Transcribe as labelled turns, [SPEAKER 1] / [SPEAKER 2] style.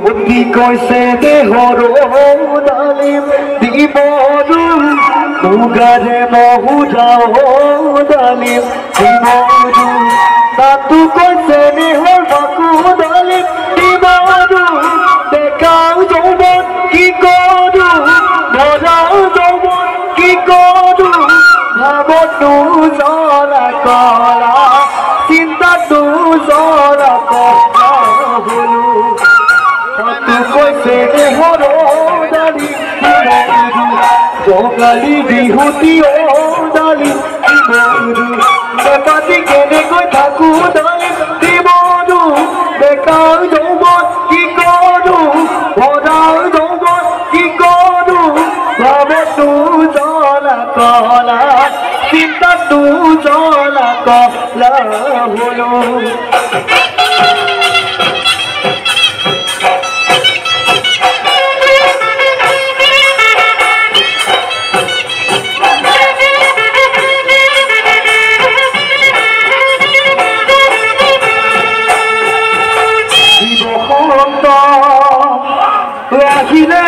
[SPEAKER 1] অতি কৈছে দেহৰ ডালিম দিবৰু মুগাৰে মহুৰাও ডালিম দিবৰু, তাতো কৈছে দেহৰ বাকু ডালিম দিবৰু। দেখাও যৌৱন কি কৰো, ভৰাও যৌৱন কি কৰো, ভাৱতো জৰা কলা, চিন্তাটো জৰা কলা হলো। তাতো কৈছে দেহৰ ডালি জঙালী বিহুতি ডালি দিবৰু, নেপাতি কেনেকৈ থাকো ডালি দিবৰু। বেকাৰ যৌৱন কি কৰো, ভৰাও যৌৱন কি কৰো, ভাৱতো জলা কলা, চিন্তাটো জলা কলা হলো। বসন্ত আহিলে